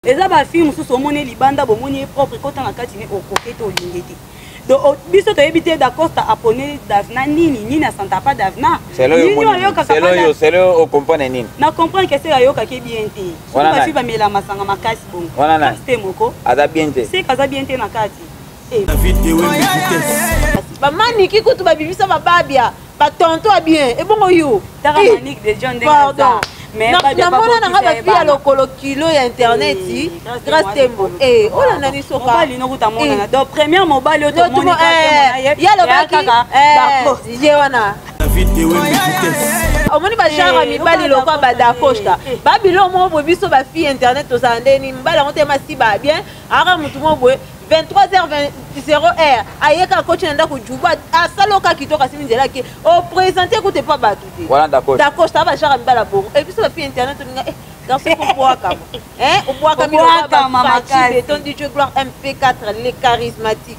Eza ba fille mosusu omoni ye libanda bomoni ye propre kota na kati ne okoke te olingi te. Donc biso toyebi te Dacosta apone Davina nini nini asanta pa Davina. Nini ayokaka pa yo selo o comprendre nini? Na comprendre que c'est ayokaki bien te. Soki ba fille bamela masanga makasi bongo. Wana nani? Te moko. Aza bien te. Seka aza bien te na kati. Eh. David Ewembe vitesse. Ba maniki kutu ba bibisa ba babia. Ba tonto ya bien ebongo yo. Tara eh, Manique de John ndenge aza. Namona na nga bafi ya lokolo kilo ya internet eh, Grace Tembo eh olanda ni soka mobali no kuta monana eh. Donc première mobali oyo tomoni ye alobaki ye wana omoni bagenre ya mibali lokwa badacosta babilo moko boye biso bafille internet tozala ndeni mibali yango te masiba bien aka motu moko boye 23h 0 heure aye kaka koti na ndako juba asala oka kitoko asimi nzela ake opresente kutu epa bato te dacosta bajara mibala bongo e biso bafi internet olinga eh, garçon kobwakama obwakami beton dj gloire mp4 le charismatique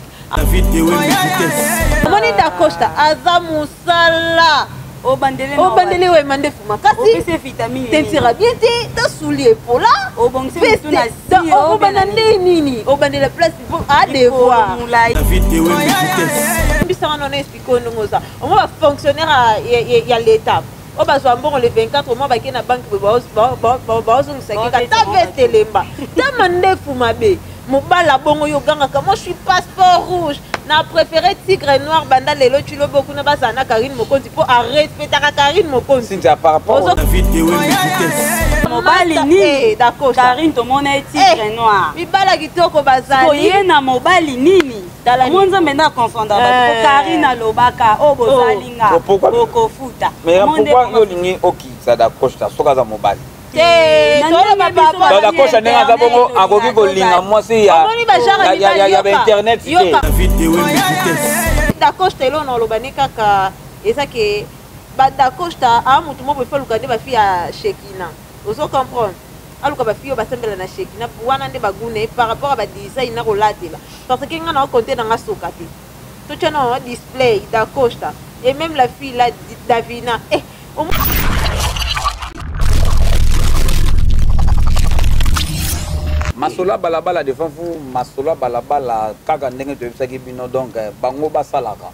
omoni dacosta aza mosala obandeli oyo mandefu makasi tentira bien te tasuli epola okobanda nde nini obandela place a devoir bisanga nona explike oyo ndenge oza omoi bafonctionnaire ya l'état oyo bazwa mbongo le 24 omoi bake na banke boye baozongisa keka ta veste elemba ta mandefu mabe mobala bongo yo ogangaka moi je suis passeport rouge na préféré tigre noir banda lelo tshilombo kuna bazala na karine mokonzi mpo arespectaka karine mokonzi Cynthia par rapport mobali nini eh, karine tomona ye tigre eh, noir mibala kitoko bazali ye na mobali nini mo nzambe nde aconfondaka bato po eh. karine alobaka oyo oh, bozali nga bokofuta mais pourquoi yo olingi okitisa dacosta soki aza mobali te akosha ndenge aza bongo akoki kolinga mwasi ya bainternet te dacosta eloko na oloba ne kaka eza ke badacosta a motu moko ifo aluka nde bafi ya shekina ozo comprendre aluka bafi oyo basambela na shekina wana nde bagune par rapport ya badesign na kolatela parce que nga na okonte na nga soka te totya na display dacosta et même la fille là davina eh, Masolo ya balabala devant vous, masolo ya balabala kaka ndenge toyebisaki bino donc eh, bango basalaka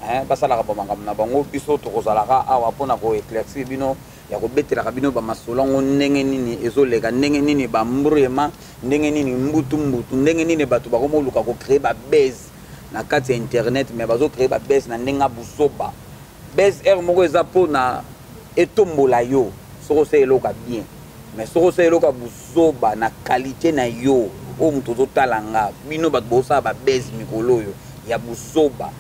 hein, basalaka ba makambo na bango, biso tokozalaka awa mpona ko éclaircir bino ya kobetelaka bino ba masolo yango ndenge nini ezoleka, ndenge nini ba mbrema, ndenge nini mbutu mbutu, ndenge nini bato bakomoluka ko créer ba buzz na kati ya internet, mais bazo créer ba buzz na ndenge ya buzoba. Buzz heure moko eza po na etombola yo soki osali eloko ya bien mais soki osali eloko ya buzoba na qualité na yo oyo moto ozotala nga bino bato bosala ba buzz mikolo oyo ya buzoba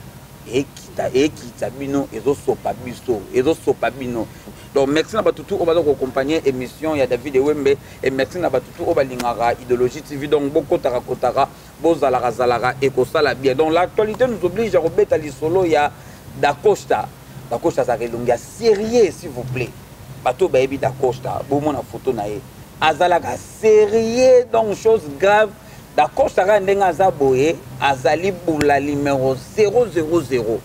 ekita ekita bino ezosopa biso ezosopa bino donc merci na bato tout oyo baza koaccompagne émission ya David Ewembe et merci na bato tout oyo balingaka Idéologie TV donc bokotaka kotaka bozalaka zalaka ekosala bien donc l'actualité nous oblige ya kobeta lisolo ya Dacosta. Dacosta azalaka elongi ya sérieux s'il vous plaît. Bato bayebi Dacosta, bomona photo na ye. Azalaka sérieux donc chose grave. Dacosta kaka ndenge aza boye, azali bula numéro 000.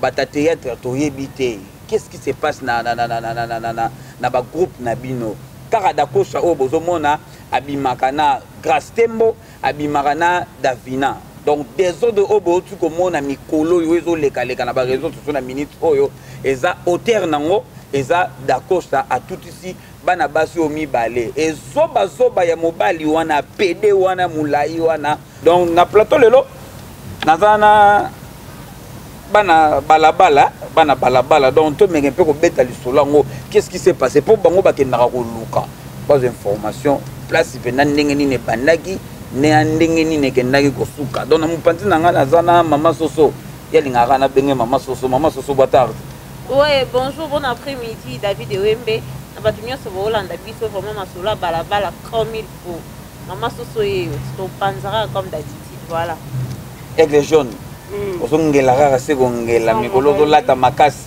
Bata théâtre toyebi te. Qu'est-ce qui se passe na na na na na na na na na ba groupe na bino? Kaka Dacosta oyo bozomona abimaka na Grace Tembo, abimaka na Davina. Donc desordre oyo bouti komona mikolo oyo ezolekaleka na ba réseaux sociaux na minute oyo eza auteur nango eza Dacosta atutisi bana basi oyo mibale ezobazoba ya mobali wana pede wana molai wana. Donc na plateau lelo naza na bana balabala bana balabala donc tomeke mpe kobeta lisolo yango qu'est-ce qui s'est passé mpo bango bakendaka koluka bazwa information place mpenza ndenge nini ebandaki na ndenge nini ekendaki kosuka donc na mopanzi na ngai naza na mama soso ye alingaka nabenge mama soso mama soso bwatard Ouais, bonjour, bon après-midi, David Ewembe. Na bato nyonso boolanda biso vraiment masolo ya balabala comme il faut. Mama soso yeyo, topanzaka comme d'habitude, voilà. Aigle jaune. Ozongela kaka se kongela mikolo ozolata makasi.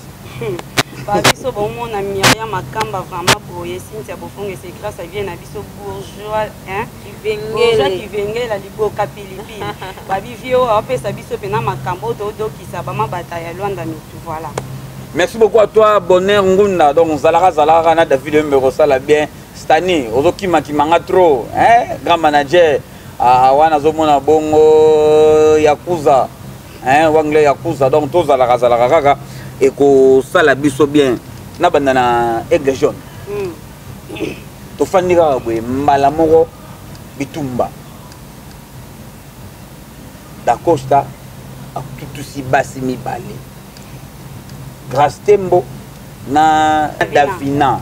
Ba biso bomona Myriam Makamba vraiment boye Cynthia Bofonge c'est grâce à vie na biso bourgeois hein bourgeois Kivengela liboka pilipili ba bi vie oyo apesa biso pena makambo todokisa ba mabata ya Luanda mitu voilà. Merci beaucoup à toi, Bonheur Ngunda. Donc, Zalaka Zalaka, na David Wembe kosala bien. Stani, ozokima kimanga trop, hein? Grand manager. Ah, wana azomona bongo Yakuza. Hein, wangle Yakuza. Donc, to Zalaka Zalaka kaka ekosala biso bien. Na banda na Aigle Jaune. Tofandi kaka boye mbala moko bitumba. Dacosta atutusi basi mibale. Grace Tembo na Davina.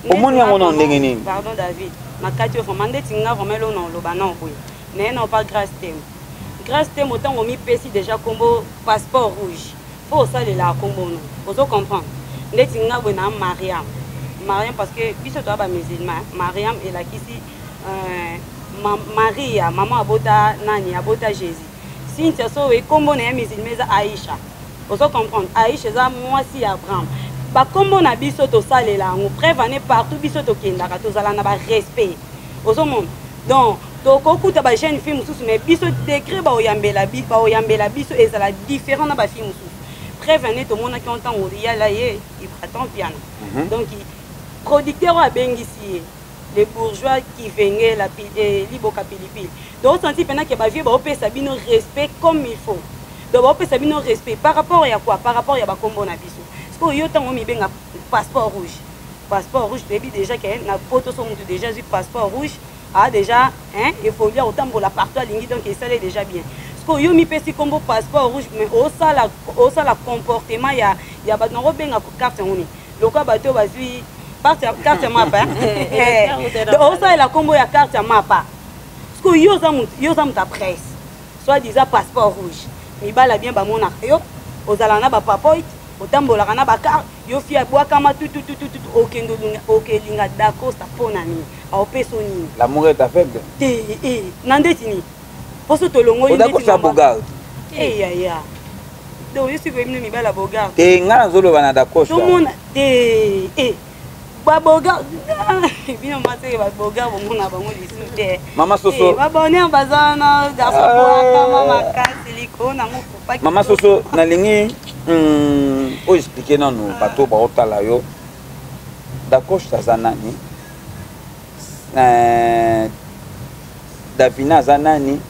Omoni yango na ndenge nini? Pardon David, na kati oyo vraiment ndeti nga vraiment eloko na oloba na boye. Naye na pa Grace Tembo. Grace Tembo ntango omipesi déjà kombo passeport rouge. Faut osalela kombo no. Ozo comprendre. Ndeti nga boye na Mariam. Mariam parce que biso toya ba musulman. Mariam elakisi Maria, maman abota nani, abota Jésus. Cynthia so we kombo na ye musulman eza Aisha. Ozo comprendre. Aisha eza mwasi ya Abraham. Bakombo na biso tosalela yango preuve ane partout biso tokendaka tozala na barespect, ozomona. Donc tokokuta bajeune fille mosusu, mais biso degré baoyambela biso ezala différent na bafille mosusu. Preuve ane tomonaki ngo ntango yala ye Ibraton Piana. Donc producteur oyo abengisi ye, le bourgeois Kivenge la liboka pilipili. Donc osenti mpena ke bavieux baopesa bino respect comme il faut. Donc baopesa bino respect par rapport ya quoi? Par rapport ya bakombo na biso. Sikoyo yo ntango omibenga passeport rouge, passeport rouge, toyebi déjà ke na poto so motu déjà azwi passeport rouge a déjà, hein, évolué, otambola partout alingi, donc esali déjà bien. Sikoyo yo mipesi kombo passeport rouge, mais osala comportement ya bato nango carte yango nini, lokola bato oyo bazwi carte ya mapa. Donc osalela kombo ya carte ya mapa. Sikoyo yo oza moto ya presse, soit disant passeport rouge, mibala bien bamonaka yo ozalaka na bapapoite, otambolaka na bakar, yo fi abwakama tututututu, okende okelinga Dacosta mpo na nini? Aopesa o nini? L'amour est aveugle. Te, na ndeti nini? Mposo tolongoli. Dacosta Bogard. Eyaya, donc yo sikoyo bino mibala Bogard. Te, nga nazoloba na Dacosta. Tomona te babogard, bino maseke babogard bomona bango lisu te. Mama Soso. Babonheur baza wana, garçon bwakama makasi likolo nango kupaki. Mama Soso, nalingi oyo explique nanu bato baotala yo. Dacosta aza nani? Davina aza nani?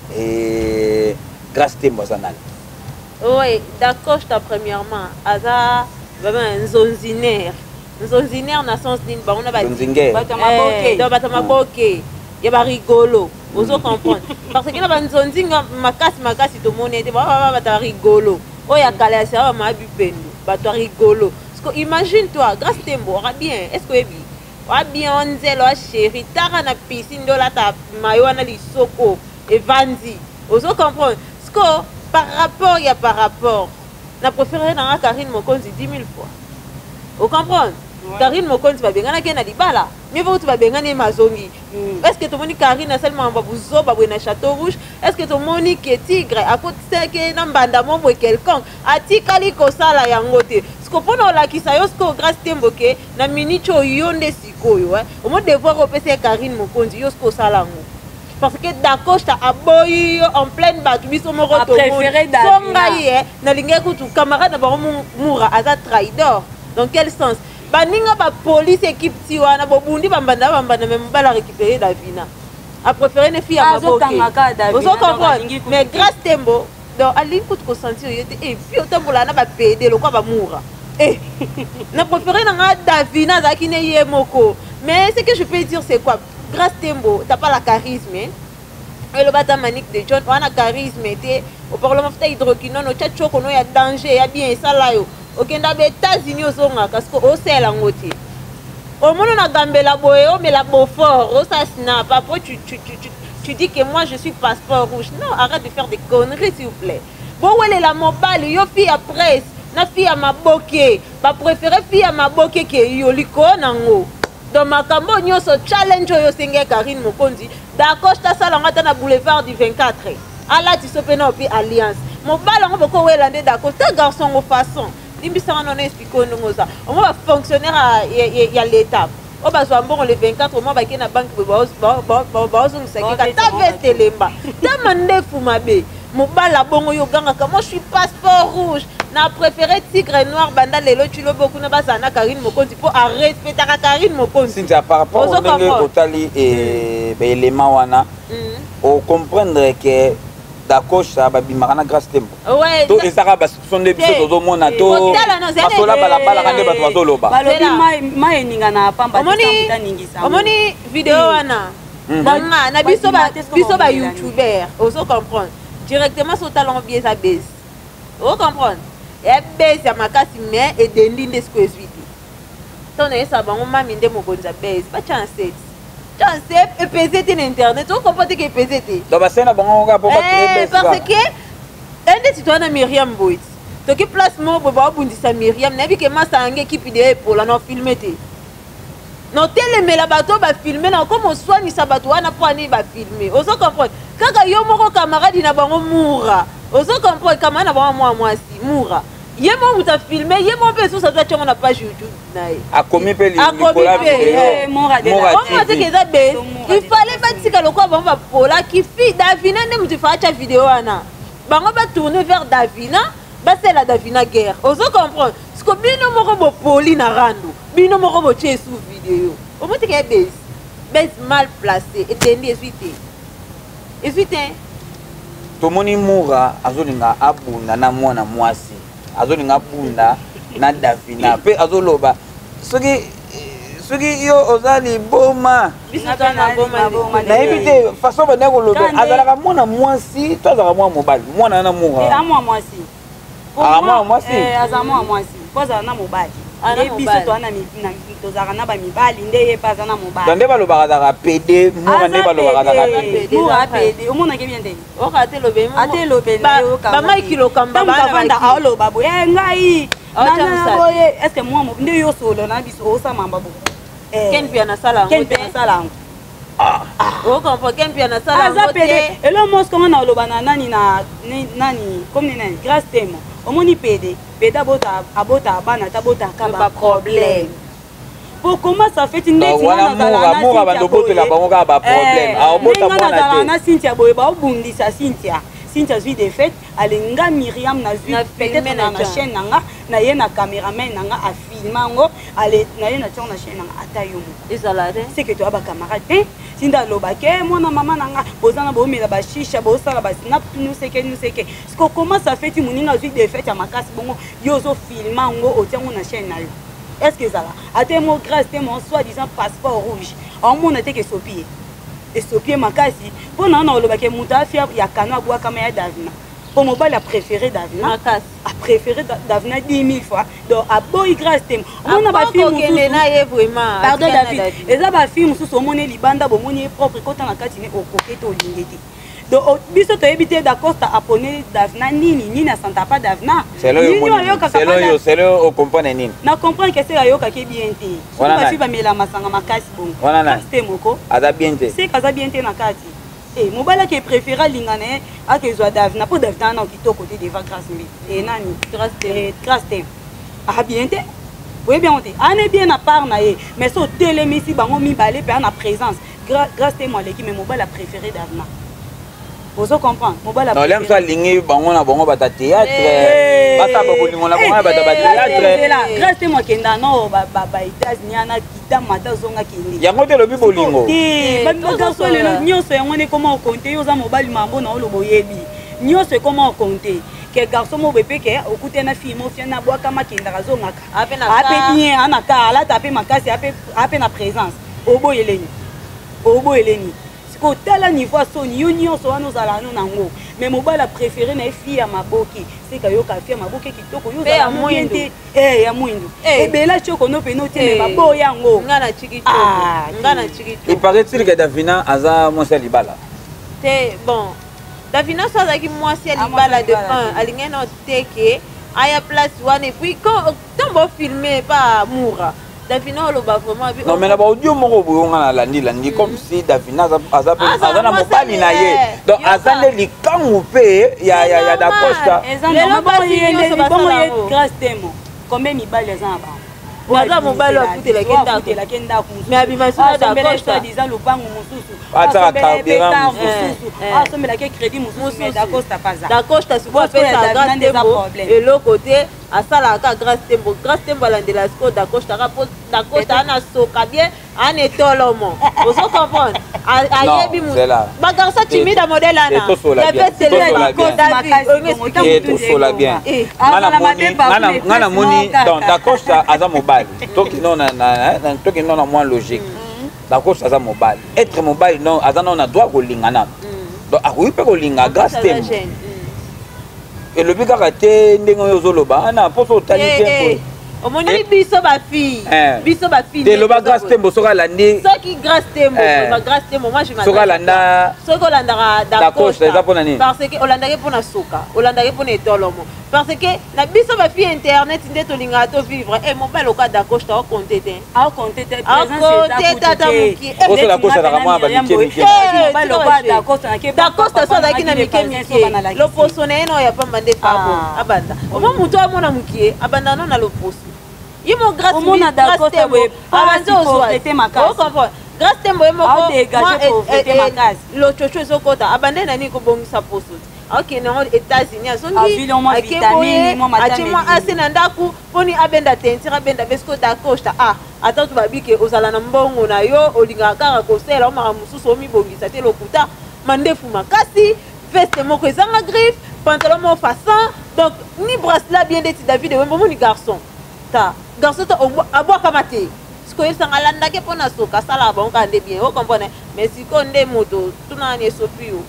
Grace Tembo aza nani? Oui, Dacosta premièrement aza vraiment nzonzinaire. Nzonzinaire na sens nini? Bango na Nzonzinguer. Bato ya maboke. Donc bato ya maboke ya barigolo, ozo comprendre, parce que na banzonzinga makasi makasi tomoni ete baa bato ya rigolo oyo ya kala ya sera bamaya bipendo, bato ya rigolo. Parce que imagine toi, Grâce Tembo oka bien, est ce que oyebi oa bien o nzela oa chéri taka na piscine nde olata mayo wana lisoko evandi, ozo comprendre. Parce que par rapport na préféré nanga Karine Mokonzi 10 000 fois, ocomprendre. Karine Mokonzi babenganaki ye na libala, mieux vaut babengani ye mazongi. Est ce que tomoni Karine asali makambo ya buzoba boye na Château Rouge? Est ce que tomoni ke Tigre akotisaki na mbanda mo boye quelconque atikali kosala yango te? Siko mpona olakisa yo sikoyo Grâce Tembo ke na minute oyo yo nde sikoyo omo devoir opesa ye Karine Mokonzi, yo siko osala yango parce que Dacosta aboyi yo en pleine bato biso moko. Apréféré tomoni Davina. So ngai ye nalingaki kutu camarade na bango Mura aza traidor. Dans quel sens? Baninga bapolice équipe ti wana bobundi bambanda bambanda, me mobali arécupéré Davina, apréféré ne fille ya maboke. Azokangaka Davina, Ozo donc comprendre. alingi kutu Mais te. Grâce Tembo donc alingi kutu kosentir ye te et puis otambola na bapede lokwa bamura eh na préféré na nga Davina azalaki ne ye moko. Mais ce que je peux dire, c'est quoi? Grâce Tembo, t'as pas la charisme, hein? Eloba ata Manique de John wana charisme te. Opakola mafuta hydroquinone, otya tiokono ya danger ya bien esala yo okenda ba États-Unis, ozongaka siko osala yango te. Omona na gambela boye, omela beaufort, osala snap, après tu dis que moi je suis passeport rouge. Non, arrête de faire des conneries, s'il vous plaît. Bowelela mobali, yo fille ya presse na fille ya maboke, bapréféré fille ya maboke ke yo likolo nango. Donc makambo nyonso, challenge oyo osenge Karine Mokonzi, d'accord, tasala yango ata na boulevard du 24, alati so mpe na opi alliance mobali yango bokowela nde. D'accord, ta garçon ngo façon limbisanga nano explique oyo ndenge oza omo bafonctionnaire ya l'état oyo bazwa mbongo le 24 omo bakei na banque boye baozongisa keka ta veste elemba ta mandefu mabe. Mobali abongo yo ogangaka moi je suis passeport rouge. Na préféré Tigre Noir banda lelo Tshilobo kuna bazala na Karine Mokonzi mpo arespectaka Karine Mokonzi. Cynthia, par rapport Ozo ndenge comprendre. otali baélément wana, ocomprendre que Dacosta babimaka na Grâce Tembo Ouais, to ezaka basuspicion nde biso Te. tozomona to Kotala na ozali masola te. balabalaka nde bato bazoloba. Balobi Zela. mai eningana pamba te, Omoni sango taningisa yango. omoni video wana banga na biso Bandima te soki biso ba baomelani. youtuber, ozo comprendre directement. So otalango bien, eza base, ozo comprendre, ya base ya makasi, mais edendi nde sikoyo ezwi te. Ntango nayesaka bango, mami nde mokonzi ya base, batya na sete, tya na se, epese te na internet, ozo comprendre te ke epese te. Donc basali na bango kaka mpo Eh, parce que ndeti toza na Miriam boye, toki place moko boye, baobundisa Miriam, nayebi ke masa yange ekipe de epola na ofilme te, notelemela bato oyo bafilme na okoma oswanisa bato wana mpo ani bafilme. Ozo comprendre, kaka yo moko camarade na bango Mura, ozo comprendre, camarade na bango mwa mwasi Mura, ye moko moto afilme, ye moko mpe esusu azwa tiango na page YouTube na ye. Akomi mpe Akomi likolo ya mpe, video. eh. Mora de la- Mora Omona TV. teke eza base. Mora Il de fallait la- batika lokola bango bapolaki fi Davina nde moto ifaa atya video wana, bango batourne vers Davina, basala Davina guerre. Ozo comprendre, siko bino moko bopoli na rando, bino moko botie esu video, omoteka ya base, base mal placé, etendi, ezwi te, ezwi te. Tomoni Mura azolinga abunda na mwana mwasi, azolinga abunda na Davina mpe azoloba soki yo oza liboma. Biso toza na boma. Maboma. Nayebi te façon bandaki koloba. Kande. Azalaka mwana mwasi to azalaka mwana mobali, mwana wana Mura? Amwa mwasi. Ah, mwana mwasi? Aza mwana mwasi po azala na mobali. Ah, na Nde biso mobali. toza tozalaka na bamibali, nde ye mpe aza na mobali. Donc nde balobaka azalaka pédé, Mura nde balobaka azalaka pédé. pédé. Mura apédé, omonaki bien te. Oka ate lobe. Ate elobeli. Bamaiki Lokamba. Avanda aoloba boye: "Eh, ngai Aotya nana mosala. boye." Est ce que mwa nde yo solo na biso osamamba bo? Ken mpe nasala yango Ken mpe te. nasala yango. Okomprendre, Ken mpe nasala Aza yango pédé. te. Elo mosco nga na oloba na nani, na nani, comme ni nani, Grâce Temo, omoni pédé, pédé abota, abota bana te, abotaka baproblème. Po comment ça fait ndeti Donc, wana nga nazala Mura, na Mura Cynthia bando botela boye. bango kaka baproblème. Eh, Aobota ndenge mwana nazala te. na Cynthia boye, baobundisa Cynthia, Cynthia azwi défaite, alinga Miriam nazwi Na peut-être filme na na na tia. chaîne na nga, na ye na caméraman na nga afilme yango, ale na ye na tiango na chaîne na nga, ata yo moko. Ezala te. Seke toya bacamarade te. Sinda alobaki: "Eh, mwana mama na nga, boza na boomela bashisha, bosala basnap nuseke nuseke." Siko comment ça fait ti moninga azwi défaite ya makasi bongo, yo ozofilme yango, otiango na chaîne na yo? Est ce que ezala ate mo Grâce te, mo soi disant passeport rouge, aomona te ke esopi ye, esopi ye makasi? Mpo na wana olobaki moto afia ya kano abwakama ya Davina, mpo mobali apréféré Davina. Makasi. Apréféré Davina 10 000 fois, donc aboyi Grâce te. Omona bafille okende mosusu na ye vraiment. Pardon. Atika na David. David. Eza bafille mosusu, omoni libanda, bomoni ye propre, ekota na kati ne okoke te, olingi te. Donc biso toyebi te Dacosta apone Davina nini nini, asanta pa Davina Selo yo nini moni ayokaka selo pa yo, selo ocomprendre nini? Na comprendre ke seke ayokaki bien te. Soki Wana bafille nani? bamela masanga makasi bongo. Wana nani? Grâce te moko. Aza bien te. Seke aza bien te na kati. E mobali ake préféré alinga na ye, akezwa Davina, mpo Davina wana kitoko te devant Grâce mbi e nani. Grâce te. Eh, Grâce te ah bien te, oyebi yango te, ana bien na part na ye, mais so otelemisi bango mibale mpe ana présence, Grâce te mo aleki, mais mobali apréféré Davina. Ozo comprendre, mobali Non, lem so alingi bango na bango bata théâtre, Eh. basala bolingo na bango na bato ya bathéâtre. Grâce te mo akenda no ba États-Unis ana kita mata azonga kende. Yango te elobi bolingo. Te. Eh, Bagarçon lelo tozosola. nyonso yango wana ekoma okonte. Yo oza mobali, mambo na oloba oyebi nyonso ekoma okonte ke garçon mo boye mpe ke okute na fille mo fia na bwakama, akendaka, azongaka. Ape na ape car. Bien, ana ka alata ape makasi, ape na présence, oboyeleni, oboyeleni. Sikoyo tala niveau ya soni, yo nyonso wana ozala no nango, mais mobali apréféré na ye fille ya maboke, seka yoka fille ya maboke kitoko, yo Mpe ya ozala no bien mwindu. te. Eh, ya mwindu. Eh. Ebela tioko no pene otie me Eh. baboya yango. Nga na tiki. Ah, Nga na te. tiki. Il paraît-il que Davina aza mwasi ya libala. Te, bon, Davina so azalaki mwasi ya Ah, libala mwasi ya de libala un te. alingai na teke aya place wana, et puis quand ntango bofilme pa Mura, Davina oloba vraiment Non, mais na baaudio moko boye nga nalandi landi comme si Davina aza na Aza mobali na ye. mwasi Donc yoka. aza nde likangu mpe ya Dacosta. Eza Lelo normal. Bongo basi ye nyonso bongo basala ye yango. Grâce Temo, combien mibali aza na bango? Aza mobali oyo afutelaki ndako Mais abima so na Dacosta. Disant lopango mosusu, Atiaka carburant mosusu, asombelaki crédit mosusu, mais Dacosta paza. Dacosta sikoyo apesa Grâce Tembo eloko te, asalaka Grâce Tembo. Grâce Tembo alandela sikoyo Dacosta kaka po Dacosta ana soka bien, ana etolomo, ozo comprendre, ayebi bagarçon timide modèle ana. Tosola bien, nga namoni donc Dacosta aza mobali. Tokino na mwa logique, Dacosta aza mobali, être mobali non, aza nano na droit kolinga nano, donc akoki mpe kolinga Grâce Tembo. Elobi kaka te ndenge oyo ozoloba ana mposo otali te. Omoni biso bafille, biso bafille. Eloba Grâce Tembo soki alandi. Soki Grâce Tembo, Grâce Tembo, moi je soki alanda. Soki olandaka Dacosta, eza mpona nini? Parce que olandaki mpona soka, olandaki mpona etolomo, parce que na biso bafille internet nde tolingaka tovivre e mobali oka Dacosta okonte te. Akonte te. Akonte tata mokie. Poso Dacosta azalaka mwana bamike mike. Dacosta so azalaki na mike mike, loposo na ye na oyo apamba nde fabo abanda omo motu amona mokie, abanda no na loposo ye mo. Omona Dacosta boye, Grâce ozwa Grâce Tembo ye moko lochocho ezokota, abande na nini kobongisa poso te, akende yango États-Unis, azongi akeboye, atie mwa ase na ndako mponi abenda teinture, abenda besiko. Dacosta, ah, ata to babike ozala na mbongo na yo, olingaka kaka kosala omaka mosusu, omibongisa te, lokuta, mandefu makasi, veste moko ezanga griffe, pantalon moko façon, donc ni bracelet bien ndeti David Ewembo. Omoni garçon ta, garçon ta abwakama te. Sikoyo oyebisanga alandaki mpo na soka, asalaka bango kaka nde bien, ocomprendre. Mais sikoyo nde moto tunaka ni esopi yo,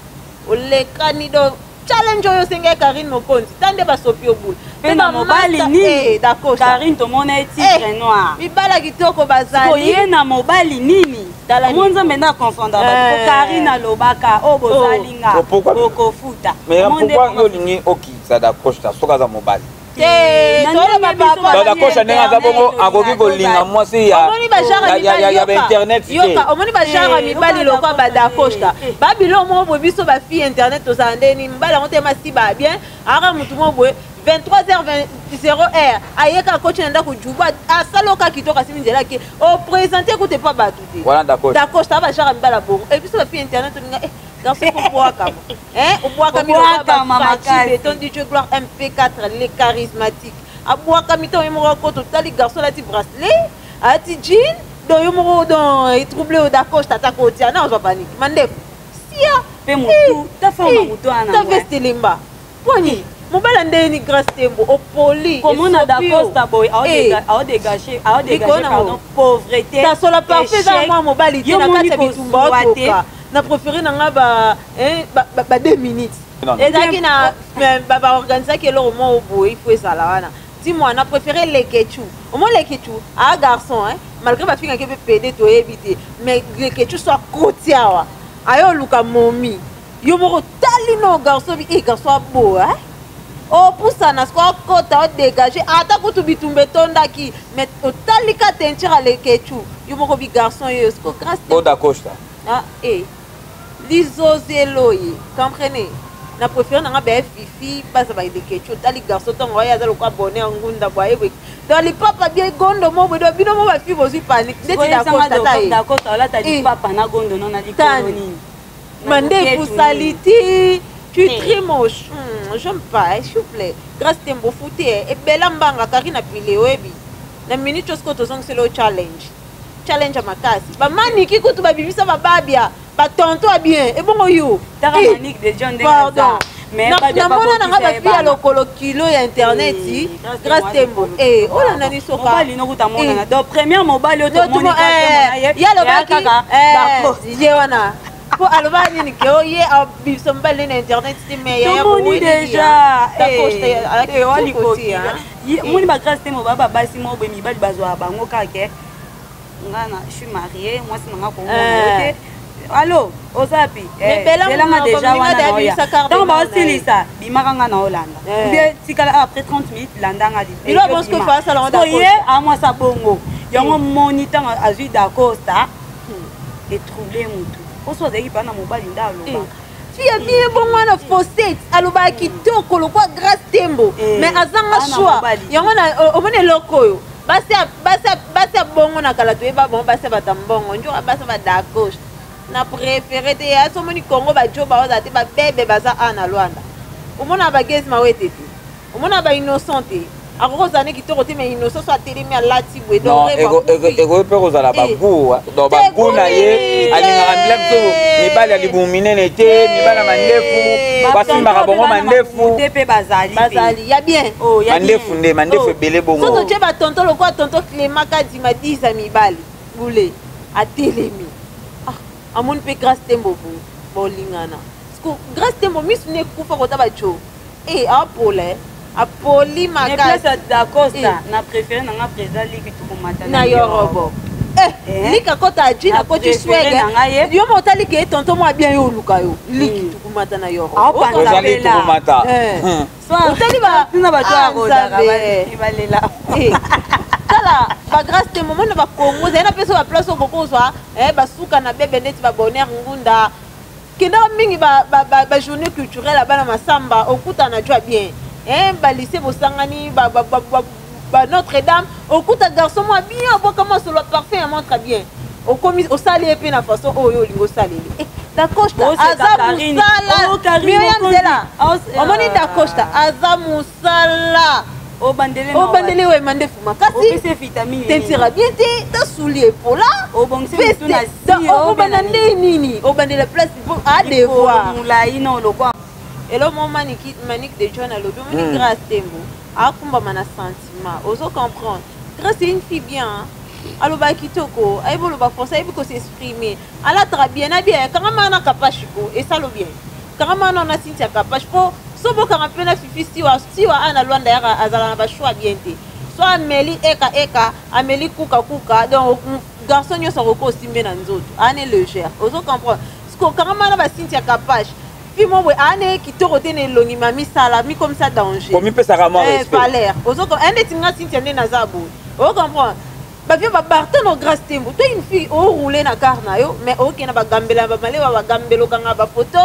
olekani. Donc challenge oyo osengaki Karine Mokonzi, ta nde basopi yo bule. Mpe na mobali nini? Karine tomona ye tigre noir. Mibala kitoko bazali. Ye na mobali nini? Omo Nzambe nde akonfonda bato po Karine alobaka oyo bozalinga bokofuta. Mais pourquoi olingi okitisa Dacosta soki aza mobali? Dacosta ndenge aza bongo, akoki kolinga mwasi ya bainternet te. Omoni bagenre ya mibali lokwa badacosta, babilo moko boye, biso bafille internet tozala ndeni mibali yango te, masiba bien aka motu moko boye, 23h 0 heure ayeka, akoti na ndako, juba asaloka kitoko, asimi nzela, ake oprésente kute mpa bato te. Dacosta abagenre ya mibali ya bongo. E biso bafille internet tolinga garçon kobwakama, obwakami beton. DJ Gloire MP4 le charismatique abwakami ntango ye moko akota, otali garçon alati bracelet, alati jean, donc yo moko donc etrouble oyo. Dacosta ata kotia na ozwa panique, mandefu sia. Mpe motu ta forme motu wana. Ta veste elemba poni mobala ndeni Grâce Tembo opoli. Komona Dacosta boye, aodégage, aodégage, pardon, pauvreté. Tasola parfait eza mwa mobali te na kati ya bitumba otoka. Na préféré na nga ba 2 minutes ezalaki na baorganisaki eloko moko boye, ifo ezala wana. Dis-moi, na préféré Lekechu. Omo Lekechu aa garçon, hein, malgré bafingaki mpe pede, toyebi te, mais Lekechu so akoti awa, aye oluka momi yo moko, tali no garçon bi e garçon abo, hein, opusana siko akota, odégage ata kutu bitumba etondaki, mais otali ka teinture Alekechu, yo moko bi garçon yo siko Grâce. Dacosta. Ah, e lizozelo ye, comprenez, na préféré nanga baye fifi baza balekecu. Otali garçon ntongo oyo aza lokwa bonheur ngunda boye boye, donc lipapa bien gondo mo boye, donc bino mo bafi bozwi panique ndeti Dacosta ta ye. Dacosta olata lipapa na gondo no na likolo nini? Mandefu saliti, tu es très moche. J'aime pas, s'il vous plaît. Grâce Tembo fute ebela mbanga Karina pile oyebi na minute oyo sikoyo tozongisela oyo challenge, challenge ya makasi. Bamaniki kutu babimisa bababia batonto ya bien, ebongo yo? Pardon. Namona nanga bafi ya lokolo kilo ya internet. Grâce Tembo olanda soka donc première mobali oyo. Ye alobaki ye wana po alobaka nini ke o ye abimisa mobali na internet te, mais tomoni déjà moni bagrâce Tembo baa babasi moko boye, mibali bazwaka bango kaka. Nga na je suis mariée, mwasi nanga komona te. Allo, oza pi elanga déjà wana naoya, ntango baosilisa bimaka nga na olanda bien, tikala après 30 minutes landanga. Ye amwasa bongo yango moni ntango azwi Dacosta etrouble mutu oso azalaki mpa na mobali nde alobaka. Fille bien bongo wana Fosset alobaka kitoko lokwa Grâce Tembo, mais azanga choix yango. Omoni eloko oyo. Basi ya bongo na kala toyeba bango basi ya bato ya mbongo nzoka basi ya badacoste na préféré te ya so omoni Congo bajo baoza te babebe baza a na Luanda omona bagezi mawete te omona ba innocent te akoki kozala ne kitoko te mais innocent so atelemi alati boye. Ekoki mpe kozala bagoût, donc bagoût na ye alingaka mbila biso mibali ya libumu minene te, mibali ya mandefu basimbaka bango mandefu. Te mpe bazali. Bazali ya bien. Mandefu nde mandefu ebele bongo. So totie batonton lokola tonton Clément Kadima diza mibali bule atelemi amoni mpe Grâce Tembo bo bolingana. Grâce Tembo misu ne ekufa kota bajo e apola apoli makasi. Dacosta na préféré nanga président Liki tukomata. Na yorobo Liki akota aji na koti swege yo mo otali ke tonton mwa bien yo oluka yo Liki tukumata na yorobo. Ozali tukumata. Otali na bato balela. Tala bagrâce te momona bakongo ezali na mpe so baplace oyo bokozwa basuka na bebe ndeti babonheur ngunda kendaka mingi bajournée culturelle ya bana masamba okutana jwa bien balycée bosangani ba Notre Dame okuta garçon mwa bien aboka masolo parfait ya montre bien okomi osali ye mpe na façon oyo olingi osaleli. Dacosta aza mosala Miriam Zela omoni Dacosta aza mosala obandeli oyo mandefu makasi tentira bien te tasuli epola okobanda nde nini obandela place a devoir. Elo mo Manik de John alobi omoni Grâce Tembo akumbama na sentiment ozo comprendre. Grâce c'est une fille bien, alobaka kitoko, ayebi oloba français, ayebi kos'exprimer, alataka bien na bien. Kangama na Kapashi ko esalo bien, kangama na na Cynthia Kapashi po so bokanga mpe na Fifi Siwa Siwa a na Lwanda yaka azala na bachoix bien te so ameli eka eka ameli kuka kuka donc garçon nyonso akoki osimbe na nzoto ane légère ozo comprendre. Siko kangama na baCynthia Kapashi fi mo boye ane kitoko te na elongi ma misala mikomisa danger. Komipesaka mwa respect. Valeur ozo ndeti nga Cynthia nde naza boye ozo comprendre bavie babarton no Grâce Tembo to une fille oroule na car na yo mais okende bagambela bamalewa bagambela okanga bafoto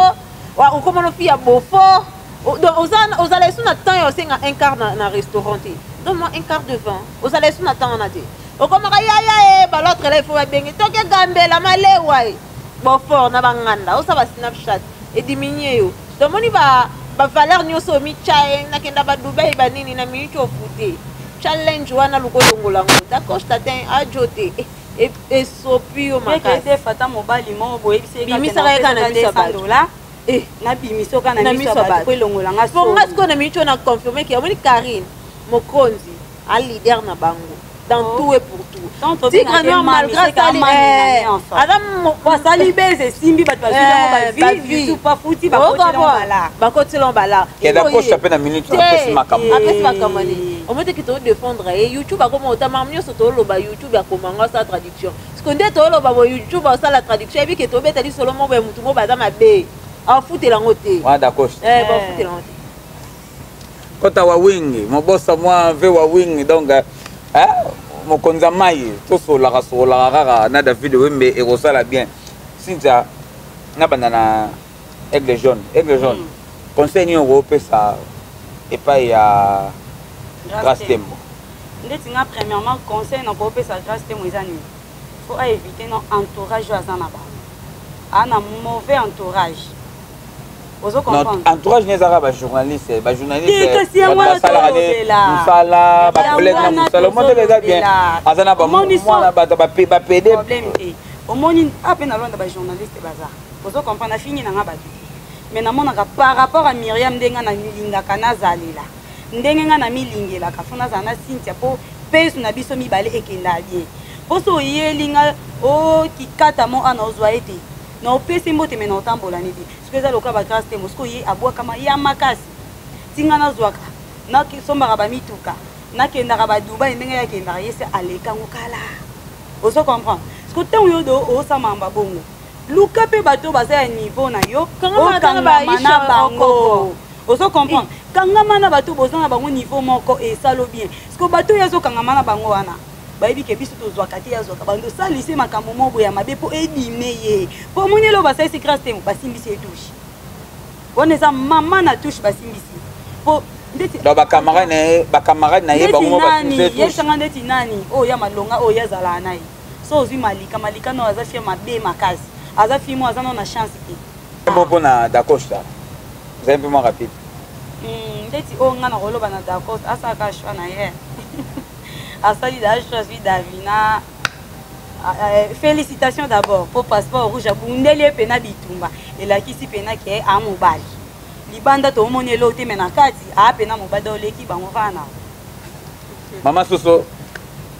okomona fille ya beaufort donc ozala esu na temps ya osenga un quart na restaurant te donc moi un quart de vin ozala esu na temps wana te okomaka yaya e balautre la il faut babenge toke gambela malewa e beaufort na banganda osala ba Snapchat ediminue yo tomoni bavaleur nyonso omitya ye nakenda badubai banini na minute ofute challenge wana luka olongola yango Dacosta te ajo te esopi yo makasi. Fata mobali moko boyebisi. Bimisaka ye kaka na miso ya bato. Nabimisi oka na miso ya bato po elongola nga. Po nga sikoyo na minute oyo na confirme ke omoni Karine Mokonzi a leader na bango dans tout et pour tout. Tigre Noir malgré sali aza asali bese esimbi bato bazwi bavi YouTube bafuti bakotela. Bakotela bala. Dacosta mpe na minute apesi makambo. Apesi makambo nini omoni teke todéfendre ye YouTube akoma otama nyonso toloba YouTube akomanga osala traduction parce que nde toloba bo YouTube osala traduction yebi ke tobeta lisolo moko ya motu moko baza mabe afutela yango te. Wana Dacosta. Bafutela yango te. Kota wa wingi mobosa mwa ve wa wingi donc mokonzi ya mai tosololaka sololaka kaka na David Wembe ekosala bien. Cynthia nabanda na Aigle Jaune. Aigle Jaune, conseil nini okopesa epai ya Grâce Tembo? Ndeti nga premièrement conseil nakopesa Grâce Tembo eza nini? Faut aéviter no entourage oyo aza na bango aa na mauvais entourage ozo comprendre. Entourage ne ezaka bajournaliste bajournaliste. Kasi yango wana basalaka ne tolobela. Mosala bacollègue na Yango wana mosala omotele eza bien. Tozolobela. Aza na Omoni bamwana bato bapede. Problème te omoni ape na Lwanda bajournaliste baza ozo comprendre afingi nanga bato te mais namonaka par rapport à Miriam ndenge nga nalingaka nazalela ndenge nga namilingelaka fo nazala na Cynthia mpo pesu na biso mibale ekenda bien mpo so oyeli nga okikata mo ana ozwa ye te na opesi mbote me na otambola neti soki eza lokola bagrâce te mosiko ye abwakama ya makasi ntinga nazwaka nasombaka bamituka nakendaka badubai ndenge yakendaka ye se alekango kala ozo comprendre parce que ntango yo do osamamba bongo luka mpe bato baza ya niveau na yo Kangama ata na okangama ba na Aisha bango Okoko. Ozo comprendre kangama na bato boza na bango niveau moko esalo bien parce que bato oyo azokangama na bango wana bayebi ke biso tozwaka te azwaka bando osalise makambo moko ya mabe mpo edime ye mpo omoni eloko basalisi Grâce te basimbisi ye touche wana eza mama na touche basimbisi mpo. Donc bacamarade na ye, bacamarade na ye bango moko nani yebisanga ndeti nani oyo ya malonga oyo azalaka na ye. So ozwi Malika, Malika no aza fille mabe makasi, aza fille mo aza no na chance te. Mpo mpona Dacosta, ozali mpe mwa rapide. Ndeti oyo nga na koloba na Dacosta, asalaka choix na ye, asali da choix, azwi Davina. Félicitations d'abord po passeport rouge abundeli ye mpena bitumba, elakisi mpena ke amobali libanda toomoni eloko te, me na kati aa mpena mobali oleki bango kaka na. Mama Soso,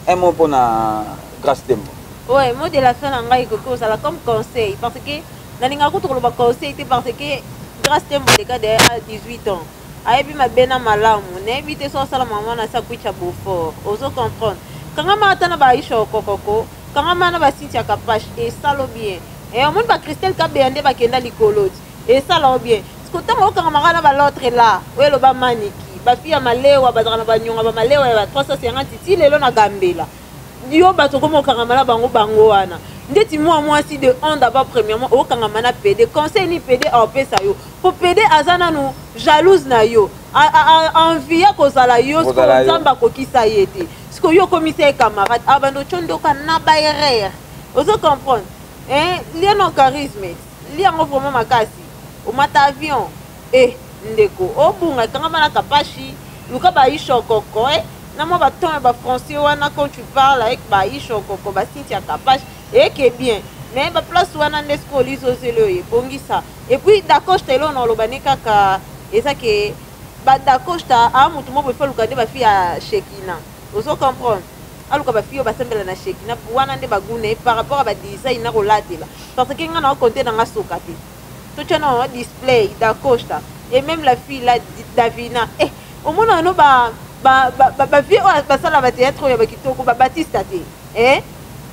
un mot mpona Grâce Tembo. Ouais, mot de la fin na ngai ekoki kozala comme conseil, parce que nalingaka kutu koloba conseil te, parce que Grâce Tembo leka de à 18 ans, ayebi mabe na malamu. Nayebi te so asala mama na sa kwicha beaufort. Ozo comprendre? Kangama ata na baAisha Okokoko, kangama na baCynthia Kapache, esalo bien. E omoni baChristelle Kabeya nde bakenda likolo ti esala o bien. Siko ntango okangamaka na bal'autre là oyo eloba maniki, bafille ya malewa bazalaka na banyonga, bamalewa ya ba 350 ti lelo na gambela yo bato okoma okangama na bango. Bango wana ndeti mwa mwasi de on d'abord, premièrement okangama na pd, conseil ni pd aopesa yo, po pd aza nanu jalouse na yo, envie ya kozala yo. Sikoyo Nzambe akokisa ye te, sikoyo yo okomisa ye camarade, abanda otyo ndoka na baerreur. Ozo comprendre? Lia no charisme, lia yango vraiment makasi. Omata avion e ndeko obunga, ekangama na Kapashi, luka baishokoko na mwa baton ya bafrançais wana. Quand tu parles avec baishokoko, baCynthia Kapashi, eke bien, mais baplace wana nde sikoyo olizozeli oyo ebongisa. Et puis Dacosta, eloko na oloba ne kaka eza ke badacosta aa motu moko efo aluka nde bafille ya Shekina. Ozo comprendre? Aluka bafille oyo basambela na Shekina wana nde bagune par rapport a badesign na kolatela, parce que nga na okonte na nga soka te totya na display Dacosta et même la fille là Davina. Omona no bavie oyo basala bathéâtre oyo ya bakitoko, babatista te,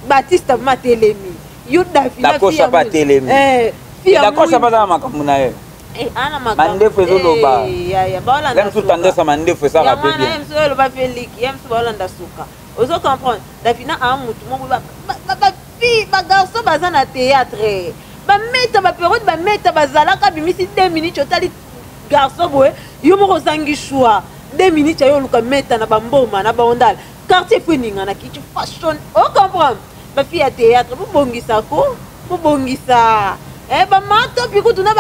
Batista ma telemi yo Davina. Dacosta pa telemi. Dacosta mpe aza na makambo na ye, mandefu ezoloba ye mosusu, tendance mandefu esaka mpe bien. Mosusu eloba feliki ye mosusu baolanda suka. Ozo comprendre? Davina aa motu moko, bafille, bagarçon baza na théâtre, bameta bapériode, bameta bazalaka bimisi 2 minutes, otali garçon boye, yo moko ozangi choix, 2 minutes ayo oluka meta na bamboma na baondala quartier fo eninganaki tu fashion. Ocomprendre? Bafille ya théâtre, bobongisa ko bobongisa bamatopi kutu na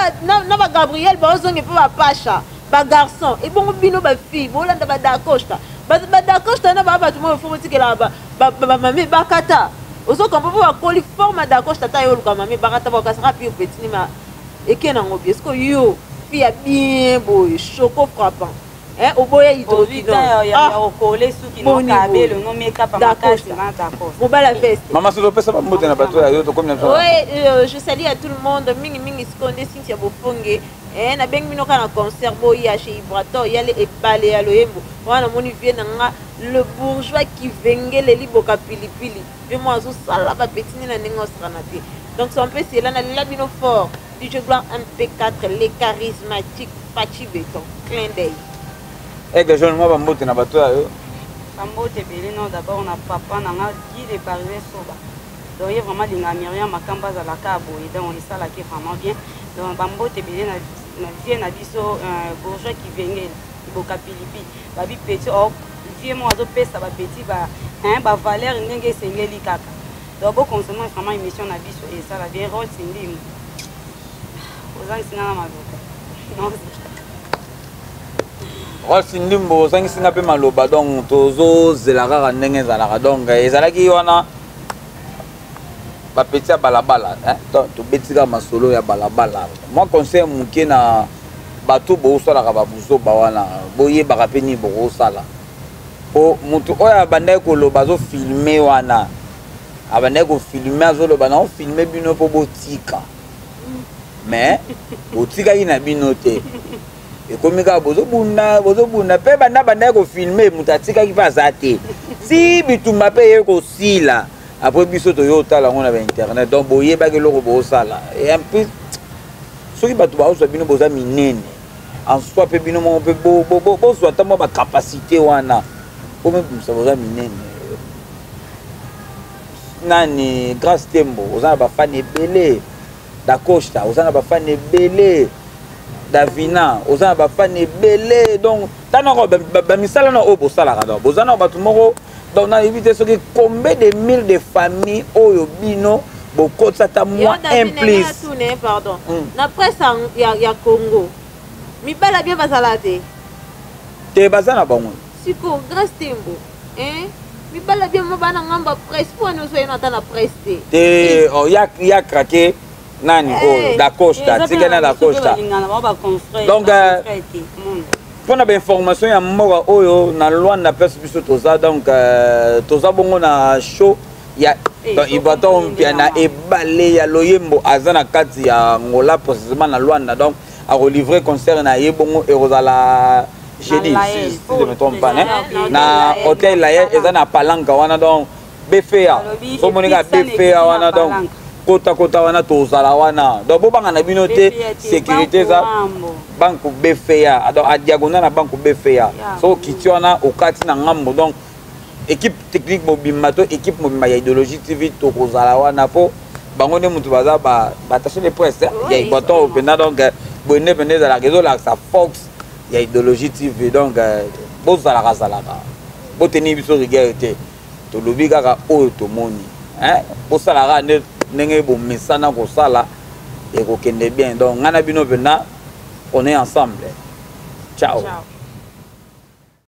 baGabriel baozonge mpe bapasha bagarçon. Ebongo bino bafille bolanda badacosta, badacosta na baa bato moko fo botikelaka bamame bakata. Ozo comprendre? Mpo bakoli forme ya Dacosta, ata yo oluka mame bakata, bakasaka pire petit nima eke nango bien. Siko yo fille ya bien boye, choco frappant, oboya hydroquinone suki mobala veste. Mama Soso, opesa bambote na bato ya yo, tokomi na biso. Ouais, je salue à tout le monde, mingi mingi sikoyo nde Cynthia Bofonge. Nabengi bino kaka na concert boya chez Ibrator, yale ebale ya loyembo wana. Namoni vie na nga le bourgeois Kivengele liboka pilipili, vie mo azosala bapeti nde na ndenge osakana te. Donc c'est un peu cela, nalela bino fort. DJ Gloire MP4, les charismatiques, Pachi Béton, clin d'œil. Aigle Jaune, mwa bambote na bato ya yo. Bambote ebele. Non, d'abord na papa na nga Guy de Paris Soba. Donc ye vraiment alingaka Miriam Makamba azalaka boye, donc esalaki vraiment bien. Donc bambote ebele na vie na biso bourgeois Kivengele liboka pilipili, babi petit or vie moko azopesa bapeti bavaleur ndenge esengeli kaka. Donc boconsommer vraiment émission na biso, esala bien. Rol Sindingo, ozangisi nga na maloba. Rolf Ndimbo, ozangisi nga mpe maloba. Donc tozozela kaka ndenge ezalaka. Donc ezalaki wana bapeti ya balabala, tobeti kaka masolo ya balabala. Mwa conseil moke na bato bosalaka babuzoba wana, boyebaka mpe nini bokosala, po motu oyo abandaki koloba azofilme wana, abandaki kofilme, azoloba na ofilme bino mpo botika, mais botikaki na bino te. Ekomi kaka bozobunda, bozobunda mpe banda bandaki kofilme, moto atikaki mpe aza te, ti bitumba mpe eye kosila. Après biso toyo otala yango na bainternet. Donc boyebaki eloko bozosala. Et en plus soki bato baozwa bino boza minene en soi, mpe bino moko mpe bozwa ata mwa bacapacité wana po mibimisa boza minene. Nani, Grâce Tembo, oza na bafani ebele. Dacosta, oza na bafani ebele. Davina oza na bafani ebele. Donc tanako bamisala na oyo bosalaka, donc boza na bato moko. Donc nayebi te soki combien de mille de famille oyo bino bokotisa ata mwa un plus. Pardon, na presse ya Congo, mibala bien bazala te. Te, baza na bango. Siko Grace Tembo, mibala bien mo bana ngamba presse, mpo wana ozoyena ata na presse te. Te, oh, ya craqué nani oyo Dacosta, tikali na Dacosta. Donc mpona bainformation ya mboka oyo na Lwanda, place biso toza, donc toza bongo na show ya donc Ibrator Mpia na ebale ya loyembo, aza na kati ya Angola, précisément na Lwanda. Donc akolivre concert na ye bongo, ekozala jeudi, si je me trompe pas, na hôtel Layel, eza na Palanka wana. Donc BFA, somoni kaka BFA wana, donc kota kota wana, tozala wana. Donc bobanga na bino te, sécurité eza. Banque BFA, donc a diagonale na banque BFA, so okiti wana, okati na ngambo. Donc équipe technique mobimba to équipe mobimba ya Idéologie TV, tokozala wana mpo bango nde motu baza baattaché de presse ya Ibrator mpenza. Donc boye nde mpenza ezalaka, ezolakisa fox ya Idéologie TV. Donc bozalaka zalaka, boteni biso rigueur te, tolobi kaka oyo tomoni. Bosalaka nde ndenge bomesana kosala, ekokende bien. Donc ngai na bino mpenza, on est ensemble. Ciao, ciao.